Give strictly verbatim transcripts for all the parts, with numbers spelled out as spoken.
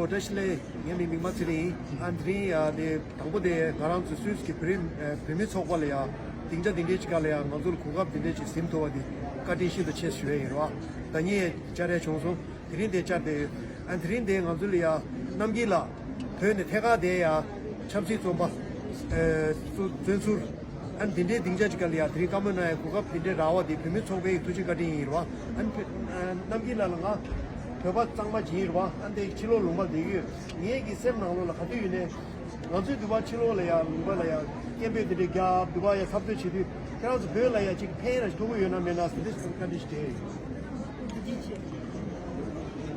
བཀྲ་ཤིས་བདེ་ལེགས། ངའི་མིང་མིག་དམར་ཚེ་རིང་ཡིན། ཨ་དེ་རིང་ཡ་དེ་དང་པོ་དེ་ང་རང་ཚོ་སུད་སི་གི་བོད་རིགས་ཨ་བོད་མི་ཚོགས་པ་ལ་ཡ་སྡིངས་ཆ་འདི་འདྲའི་ཅིག་ག་ལ་ཡ་ང་ཚོ་ལ་གོ་སྐབས་འདི་འདྲའི་ཅིག་ཟིན་ཐུབ་པ་འདི་བཀའ་དྲིན་ཤིན་ཏུ་ཆེ་ཞུ་ཡ་ཡིན་རོགས། ད་ངས་བཅར་ཡ་བྱུང་སོང་། དེ་རིང་དེ་བཅར་བསྡད་ཡོད། ཨ་དེ་རིང་དེ་ང་ཚོ་ལ་ཡ་རྣམ་རྒྱལ་ལགས་བོད་ནས་ཐད་ཀར་དེ་ཡ་ཆབ་སྲིད་བཙོན་པ་ཨ་བཙོན་ཟུར། ཨ་ནི་དེ་འདྲའི་སྡིངས་ཆ་ཅིག་ག་ལ་ཡ་དེ་རིང་བཀའ་མོལ་གནང་ཡ་གོ་སྐབས་དེ་འདྲའི་རག་པ་དེ་བོད་མི་ཚོགས་པའི་ཐུགས་རྗེ་བཀའ་དྲིན་ཡིན་རེད་བ། ཨ་ནི་བོད་ཨ་རྣམ་རྒྱལ་ལགས་ལ་ང་བོད་པ་གཙང་མ་ཅིག་ཡིན་རེད་བ། ཨ་ནི་དེ་ཕྱི་ལོགས་ལུང་པ་བསྡད་ཀྱི་ཡོད། ངའི་གི་སེམས་ནང་ལོགས་ལ་ག་དུས་ཡིན་ནའི་ང་ཚོའི་འདི་པ་ཕྱི་ལོགས་ལ་ཡ་ལུང་པ་ལ་ཡ་སྐད་འབོད་དེ་འདྲའི་རྒྱབ། འདི་པ་ཡ་འཐབ་རྩོད་བྱེད་དུས་ཁྱེད་རང་ཚོ་བོད་ལ་ཡ་ཅིག་ཕན་ཡོན་ཐོགས་ཀྱི་ཡོད་ན་མེད་ན་ཟེར་དུས་བཀའ་འདྲི་ཞིག་དྲན་ཡོད།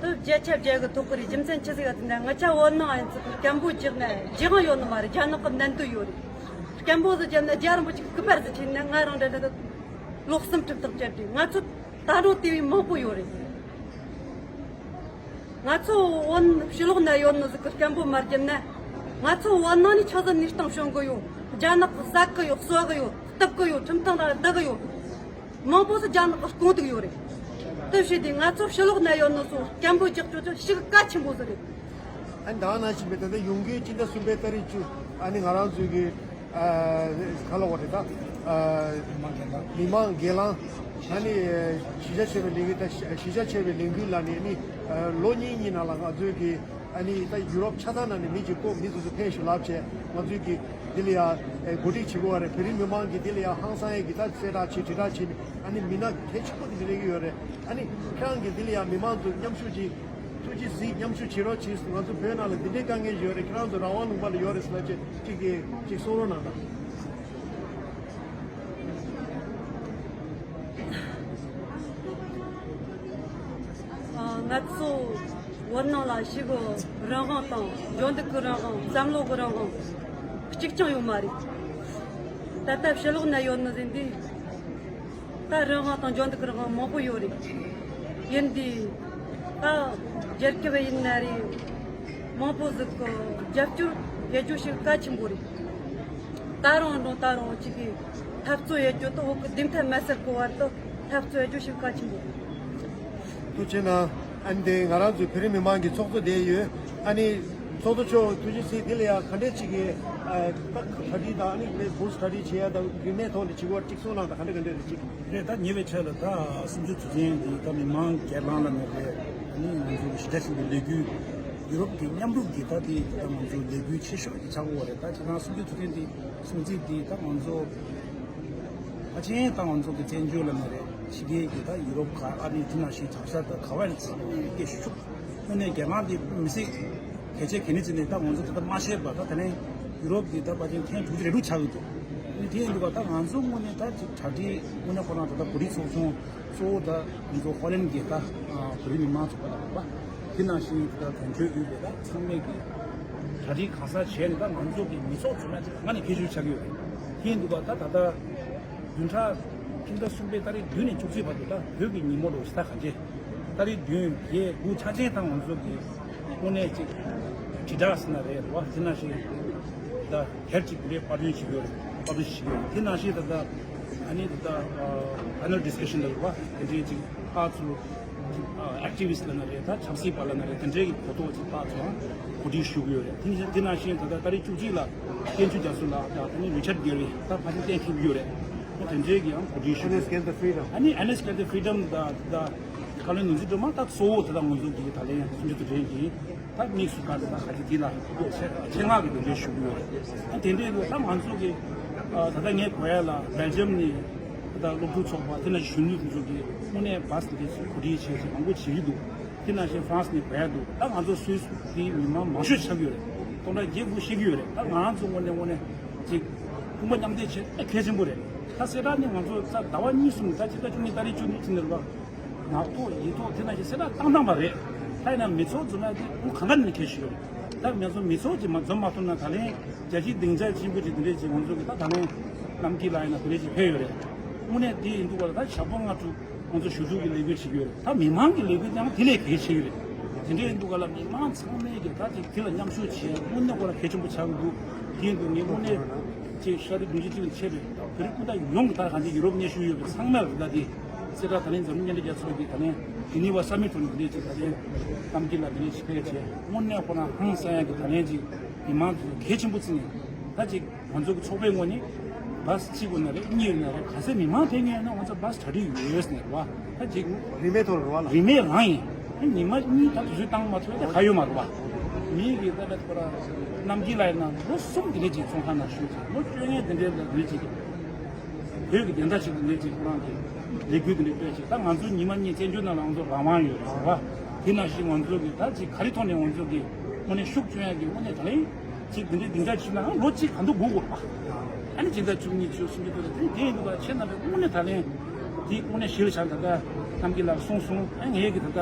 དུ་བརྒྱ་ཆ་བརྒྱ་གི་ཐོག་གི་རེད། རྒྱུ་མཚན་ཆི་ཟིག་ཡ་དེ་འདྲ་ང་ཆ་བོད་ནང་ཡིན་ཚུལ་སྐད་འབོད་རྒྱག་ན་རྒྱག་ཡོད་ནི་མ་རེད། རྒྱ་ནག་གི་མནན་དུ་ཡོད་རེད། སྐད་འབོད་ཟིག་བརྒྱབ་ན་རྒྱ་རིན་པོ་ཆེ་སྐུ་པར་ཟིག་ཁྱེར་ན་ང་རང་འདྲ་འདྲ་ལོག་སེམས་ཁྲིམས་ཐག་བཅད་དུས་ང་ཚོ་ད་རུང་དེ་བས་མང་པོ་ཡོད་རེད། ང་ཚོ་བོད་ཕྱི་ལོགས་ན་ཡོད་ནི་ཟིག་གི་སྐད་འབོད་མ་བརྒྱབ་ན་ང་ཚོ་བོད་ནང་ནས་ཆ་ཚང་ནས་སྟངས་བྱུང་གི་ཡོད། རྒྱ་ནག་གི་ཟ་གི་ཡོད། གསོ་གི་ཡོད། གཏུབ་གི་ཡོད། ཁྲིམས་ཐང་ལ་བསྡད་གི་ཡོད། མང་པོ་ཟིག་རྒྱ་ནག་གི་རྐང་གདུག་ཡོད་རེད། དེ་བྱས་དུས་ང་ཚོ་ཕྱི་ལོགས་ན་ཡོད་ནོ་ཚོ་སྐད་འབོད་རྒྱག་རྒྱུ་ཚོ་ཞེ་གི་གལ་ཆེན་པོ་ཟིག་རེད། ཨ་ནི་ད་ནང་བཞིན་པའི་ད་ལྟ་ཡོང་སྒོའི་སྤྱི་ཟླ་གསུམ་པའི་ཏ་རིག་བཅུ། ཨ་ནི་ང་རང་ཚོའི་གི་ཨ་ག་ལ་བ་རེད་ད། ཨ་མི་མང་སྒེར་ལངས། ཨ་ནི་གཞིས་ཆགས་ཆེ་བའི་ལས་འགུལ་དང་གཞིས་ཆགས་ཆེ་བའི་ལས་འགུལ་ལ་ནི་ཨ་ནི་ལོ་གཉིས་གཉིས་ནང་ལ་ང་ཚོའི་གི་ཨ་ནི་ད་ཡུ་རོབ་ཆ་ཚང་ནང་ནས་མི་གཅིག་བསྐོ། མི་སོ་སོ་ཕེབས་ཤིག་ལབ་བྱས་ང་ཚོས་ཀྱི་འདི་ལ་ཡ་གོ་སྒྲིག་བྱེད་དགོས་པ་རེད། བོད་རིགས་མི་མང་གིས་འདི་ལ་ཡ་ཧང་སང་ཡས་ཀྱི་ད་གསལ་བསྒྲགས་བྱེད། དྲིལ་བསྒྲགས་བྱེད་ནས་ཨ་ནི་མི་སྣ་གལ་ཆེན་པོ་འདི་འདྲ་སླེབས་ཀྱི་ཡོད་རེད། ཨ་ནི་ཁྱེད་རང་གིས་འདི་ལ་ཡ་མི་མང་ཚོ་མཉམ་ཞུགས་ཀྱིས་ཐུགས་རྗེ་གཟིགས། མཉམ་ཞུགས་བྱེད་རོགས་གྱིས། ང་ཚོ་བོད་ནང་ལ་འདི་འདྲའི་དཀའ་ངལ་ཡོད་རེད། ཁྱེད་རང་ཚོ་རང་དབང་ལུང་པ་ལ་ཡོད་རེད་ཟེར་ལབ་བྱས་གཅིག་གིས་གཅིག་གསུང་རོགས་གནང་དང་། ང་ཚོ་བོད་ནང་ལ་ཞིག་རང་དབང་དང་འབྱུང་འགྱུར་གྱི་རང་དབང་། བསམ་བློ་གི་རང་དབང་གཅིག་ཀྱང་ཡོད་མ་རེད། ད་ལྟ་ཕྱི་ལོགས་ན་ཡོད་ནི་ཟིན་དུས་ད་རང་དབང་དང་འབྱུང་འགྱུར་གྱི་རང་དབང་མང་པོ་ཡོད་རེད། ཡིན་དུས་ད་རྒྱལ་ཁབ་ཡིན་ན་རེད། མང་པོ་ཟིག་གི་རྒྱབ་སྐྱོར་ཡེད་རྒྱུ་ཞིག་གལ་ཆེན་པོ་རེད། ད་རུང་འགྲོ། ད་རུང་གཅིག་གིས་འཐབ་རྩོད་ཡེད་རྒྱུ་དེ་འོག་གི་སྡིངས་ཐག་མ་སེལ་གོ་བར་དུ་འཐབ་རྩོད་ཡེད་རྒྱུ་ཞིག་གལ་ཆེན་པོ་རེད། ཐུགས་རྗེ་གནང་། ཨ་ནི་དེ་ང་རང་ཚོའི་བོད་རིགས་མི་མང་གི་ཚོགས་གཙོ་དེ་ཡོད། ཨ་ནི་ཚོགས་གཙོ་མཆོག་ཐུགས་རྗེ་གཟིགས། དེ་ལ་ཡང་ག་འདྲས་ཅིག་གི་ཨ་ད་གྲ་སྒྲིག་དང་། ཨ་ནི་བོད་གྲ་སྒྲིག་བྱེད་ཡ་དང་རིག་གནས་ཐོག་ནས་བྱེད་དགོས་གཅིག་གསུང་གནང་དང་། ག་འདྲས་ག་འདྲས་རེད་ཅིག་རེད། ད་ཉེ་བའི་ཆར་ལ་ད་གསུམ་བཅུ་དུས་དྲན་འདི་ད་མི་མང་སྒེར་ལངས་ལ་མེད་པའི་ཨ་ནི་ང་ཚོའི་གཞིས་ཆགས་ཤིག་གི་ལས་འགུལ། ཡུ་རོབ་ཀྱི་མཉམ་རུབ་ཀྱི་ད་དེ་ད་ང་ཚོའི་ལས་འགུལ་ཆེ་ཤོས་ཀྱི་ཆགས་ཡོད་རེད། ད་ཁྱེད་རང་གསུམ་བཅུ་དུས་དྲན་འདི་སྲུང་བརྩི་འདི་ད་ང་ཚོ་ཕལ་ཆེར་ད་ང་ཚོ་གི་བཙན་བྱོལ་ལ་མེད་རེད། ཕྱི་རྒྱལ་གྱི་ད་ཡུ་རོབ་ཁག་ཨ་རི་དེ་ནང་བཞིན་བྱང་ཤར་ད་ག་བ་ཡིན་ཚང་མས་སྐད་ཤུགས་ཆུང་། དངོས་གནས་སྒེར་ལངས་དེ་མི་སྲིད་གལ་ཆེ་གལ་ནི་ཅི་ནས་ད་ང་ཚོ་དེ་ད་མ་ཤེས་པ། ད་དེ་ནས་ཡུ་རོབ་གི་ད་ཕལ་ཆེར་ཐེངས་དྲུག་ཅུ་རེ་དྲུག་ཆགས་ཡོད་འདུག་དེ་ཡིན་འདུག་ག་ད་ང་ཚོ་དངོས་གནས་ད་ཅིག་གྲ་སྒྲིག་དངོས་གནས་ཁོ་རང་ད་ད་བོད་རིགས་ཚོགས་ཆུང་གཙོ་བོ་ད་ང་ཚོ་ཧོ་ལན་གྱི་ད་བོད་རིགས་མི་མང་ཚོགས་པ་དང་པ། དེ་ནང་བཞིན་ད་དོན་གཅོད་ཡོད་པའི་ད་ཚང་མས་ཀྱི་གྲ་སྒྲིག་གང་ག་བྱས་ནས་ད་ང་ཚོ་གི་མི་ཚོགས་ཚང་མ་ང་ནས་ཁྱད་ཆོས་ཆགས་ཀྱི་ཡོད་རེད། དེ་ཡིན་འདུག་ག་ད་ད་ལྟ་བདུན་ཕྲག་ཕྱི་ཟླ་གསུམ་པའི་ཏ་རིག་བདུན་ནས་བཅུ་གཅིག་བར་དུ་ད་བོད་ཀྱི་ཉིན་མོ་རུ་ད་ག་འཇེ་ཏ་རིག་བདུན་བརྒྱད་དགུ་ཆ་ཆེན་ད་ང་ཚོ་གི་དངོས་གནས་ཅིག་དྲིལ་བསྒྲགས་ཟེར་ན་རེད་བ། དེ་ནང་བཞིན་ད་སྒེར་གྱི་བུ་ལས་པར་སྐྲུན་བྱེད་ཀྱི་ཡོད་རེད། པར་སྐྲུན་བྱེད་ཀྱི་ཡོད་རེད། དེ་ནང་བཞིན་ད་ལྟ་ཨ་ནི་ད་ལྟ་ཕ་ནེལ་ཌི་སི་ཀ་ཤན་ལ་རེད་བ། དེ་འདྲའི་ཅིག་ཕར་ཚུར་ཨེག་ཊི་བི་སི་ཊི་ལབ་ན་རེད། ད་ཆབ་སྲིད་པ་ལབ་ན་རེད། དེ་འདྲའི་གི་གོ་རྟོགས་ཅིག་ཕར་ཚུར་གོ་སྒྲིག་ཞུ་གི་ཡོད་རེད། དེ་ནང་བཞིན་དེ་ནང་བཞིན་ད་ལྟ་ཏ་རིག་བཅུ་གཅིག་ལ་དཀོན་མཆོག་རྒྱ་མཚོ་ལགས་དང་ཨ་ནི་རི་ཆར་གྷེ་རི་ད་ཕ་ཤིང་གཏན་འཁེལ་གྱི་ཡོད་རེད། ཨོ་དེ་འདྲའི་གི་ཡང་གོ་སྒྲིག་ཞུ་གི་ཡོད་རེད། ཨ་ནི་ཨེ་ནེ་སི་ཀེ་ལི་ཕི་རི་ཌམ་དང་ད་བཀའ་བློན་ནོར་འཛིན་སྒྲོལ་མ་ད་གཙོ་བོ་དེ་ད་ང་ཚོ་གི་ད་ལན་སུམ་ཅུ་དུས་དྲན་གི་ད་དམིགས་སུ་བཀར་ཏེ་ད་ག་ཅིག་དེ་ལ་ཆེད་མངགས་ཀྱི་དེ་འདྲའི་ཞུ་གི་ཡོད་རེད། ཨ་དེ་འདྲའི་ལོ་ད་ང་ཚོ་གི་ད་ལྟ་ངས་གོ་ཡ་ལ་སྦེལ་ཇམ་ནས་ད་སློབ་ཕྲུག་ཚོགས་པ་དེ་ནང་གཞོན་ནུ་དེ་ཚོ་གི་དངོས་གནས་བཱས་དེ་འདྲའི་ཚོ་གོ་སྒྲིག་བྱས་ཚེ་མང་པོ་བྱེད་ཀྱི་འདུག་དེ་ནང་བཞིན་ཧྥ་རན་སི་ནས་གོ་ཡ་འདུག་ད་ང་ཚོ་སུད་སི་གི་མི་མང་མང་ཤོས་ཆགས་ཀྱི་ཡོད་རེད། སྟོང་ཕྲག་བརྒྱད་དགུ་ཤེས་ཀྱི་ཡོད་རེད། ད་ང་རང་ཚོ་དངོས་གནས་དངོས་གནས་ཅིག་ཕུང་པོ་མཉམ་འདེགས་བྱེད་ཨེ་གལ་ཆེན་པོ་རེད། ད་གསལ་བསྒྲགས་ནི་ང་ཚོ་ད་ཟླ་བ་གཉིས་གསུམ་ད་ཕྱི་ཟླ་བཅུ་གཉིས་ཏ་རིག་བཅུ་གཉིས་ཕྱིན་ནས་རེད་བ། ངག་ཐོག་ཡིག་ཐོག་དེ་ནང་བཞིན་གསལ་བསྒྲགས་བཏང་བཏང་བ་རེད། ད་ཡིན་ན་མི་ཚོགས་འཛོམས་ན་དེ་དབུ་གང་ག་ནས་ཁྱེར་ཞིག་ཡོད་རེད། ད་ང་ཚོ་མི་ཚོགས་ཀྱིས་མ་འཛོམས་མ་ཐུབ་ན་ད་ལན་རྒྱལ་སྤྱིའི་སྡིངས་ཆ་ཆེན་པོ་ཅིག་དེ་འདྲས་ཅིག་ང་ཚོ་གི་ད་ད་ལན་གནམ་སྐྱིད་ལ་ཡིན་ན་དེ་འདྲས་ཅིག་ཕེབས་ཡོད་རེད། དངོས་གནས་དེ་ཡིན་དུས་ག་ལ་ད་ཞག་པོ་ལྔ་དྲུག་ང་ཚོ་ཞུ་གཏུག་གི་ལས་འགུལ་བྱེད་ཀྱི་ཡོད་རེད། ད་མི་མང་གི་ལས་འགུལ་ཡང་དེ་ལས་གལ་ཆེ་གི་རེད། དེ་འདྲས་ཡིན་དུས་ག་ལ་མི་མང་ཚང་མས་ཀྱི་ད་ཅིག་དེ་ལ་མཉམ་ཞུགས་བྱེད་དངོས་གནས་ཁོ་ན་གལ་ཆེན་པོ་ཆགས་ཀྱི་འདུག་དེ་ཡིན་དུས་ངས་དངོས་གནས་ཅིག་ཤར་རི་བདུན་ཅུ་གཅིག་ནས་ཆེད་དུ་བོད་རིགས་སྤུན་ཟླ་ཡོངས་ཀྱི་ད་གང་ཅི་ཡུ་རོབ་སྙན་ཞུ་ཡོད་པའི་ཚང་མ་ལ་ད་དེ་གསལ་བསྒྲགས་ད་ལན་འཛམ་གླིང་མཉམ་འབྲེལ་རྒྱལ་ཚོགས་ཀྱི་ད་ལན་ དེ་ནི་བ་ས་མི་ཁྲོད་ནས་འདི་འདྲས་ཅིག་ད་ལན་གཏམ་རྒྱུད་ལ་འདི་འདྲས་ཅིག་ཕེབས་བྱས་དངོས་གནས་ཁོ་རང་ཧང་སང་ཡག་གི་ད་ལན་ཅིག་མི་མང་ཚོ་གལ་ཆེན་པོ་བརྩིས་ནས་ད་ཅིག་ང་ཚོ་གི་ཚོགས་པའི་ངོས་ནས་བཱས་གཅིག་ཡོད་ན་རེད་གཉིས་ཡོད་ན་རེད་ག་ཚད་མི་མང་ཕེབས་མཁན་ཡོད་ན་ང་ཚོ་བཱས་གྲ་སྒྲིག་ཡོད་ཟེར་ནས་རེད་བ། ད་ཅིག་རིན་མེད་ཐོག་ལ་རེད་བ་ལ། རིན་མེད་རང་ཡིན། ཉི་མ་གཉིས་ད་དུས་ཚོད་བཏང་མ་ཐུབ་ད་ག་ཡོད་མ་རེད་བ། མི་གི་ད་ལྟ་ཁོ་ར་རྣམ་རྒྱལ་ལགས་ཡིན་ན་ལོ་གསུམ་དེ་འདྲས་ཅིག་ཚོང་ཁང་ནང་བཞུགས་ཅིག་ལོ་བཅོ་ལྔ་དེ་འདྲས་ལ་འདི་འདྲས་ཅིག་བོད་ཀྱི་བདེན་མཐའ་ཞིག་ཏུ་གནས་ཀྱི་ཁོ་རང་གི་ལས་འགུལ་འདི་འདྲ་སྤེལ་ཞིང་ད་ང་ཚོ་ཉི་མ་གཉིས་བཙན་བྱོལ་ནང་ལ་ང་ཚོ་རང་དབང་ཡོད་རེད་བ། དེ་ནང་བཞིན་ང་ཚོ་གི་ད་ཅིག་ག་རེ་ཐོག་ནས་ང་ཚོ་གི་དངོས་གནས་ཤུགས་སྐྱོན་ཡག་གི་དངོས་གནས་ད་ལན་ཅིག་འདི་འདྲའི་སྡིངས་ཆ་བྱུང་ན་ལོ་གཅིག་ག་འདུག་སྒུག་དགོས་རེད་བ། ཨ་ནི་སྤྱི་ཟླ་བཅུ་གཉིས་བཅུ་གསུམ་གྱི་དུས་ལ་དེ་དེ་ཡིན་འདུག་ག་ཁྱེད་རྣམ་པས་དངོས་གནས་ད་ལན་དེ་དངོས་གནས་གཞིར་བཞག་ད་ལྟ་རྣམ་རྒྱལ་ལགས་གསུངས་སོང་ཨ་ངས་ཀྱི་ད་ལྟ་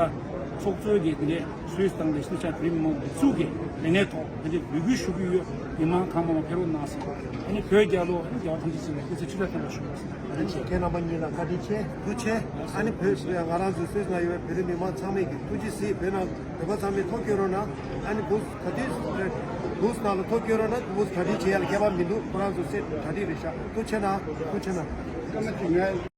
ཚོགས་གཙོའི་གི་དེ་འདྲའི་སུད་སི་དང་ལས་སྣེ་ཆ་བོད་མི་མང་གི་ཚུགས་ཀྱི་ལས་གནས་ཐོག་དེ་འདྲའི་འབོད་སྐུལ་ཞུ་གི་ཡོད། མི་མང་གང་མང་ཕེབས་རོགས་གནང་ཟེར། ཨ་ནི་བོད་རྒྱལ་ལོ་ཨ་ནི་རྒྱལ་བ་ཐམས་ཅད་མཁྱེན་པའི་སྐུ་ཚེ་ཁྲི་ཕྲག་བརྟན་པར་ཤོག་ཟེར། ཨ་ནི་ཁྱེད་རྣམ་པ་གཉིས་ལ་བཀའ་དྲིན་ཆེ་ཐུགས་རྗེ་ཆེ། ཨ་ནི་བོད་ང་རང་ཚོ་སུད་སི་ནང་ཡོད་པའི་བོད་རིགས་མི་མང་ཚང་མས་ཀྱི་ཐུགས་རྗེ་གཟིགས་བོད་ནང་བོད་པ་ཚང་མས་ཐུགས་སྐྱོན་རོགས་གནང་། ཨ་ནི་བུ་ག་དུས་བུ་ནང་ལ་ཐུགས་སྐྱོན་རོགས་གནང་བུ་གྲ་སྒྲིག་བྱེད་ཡ་ལ་ཁྱད་པར་མི་འདུག་ཁོ་རང་ཚོ་སེ་གྲ་སྒྲིག་རེད་ཤག་ཐུགས་ཆེ་གནང་ཐུགས་ཆེ་གནང་།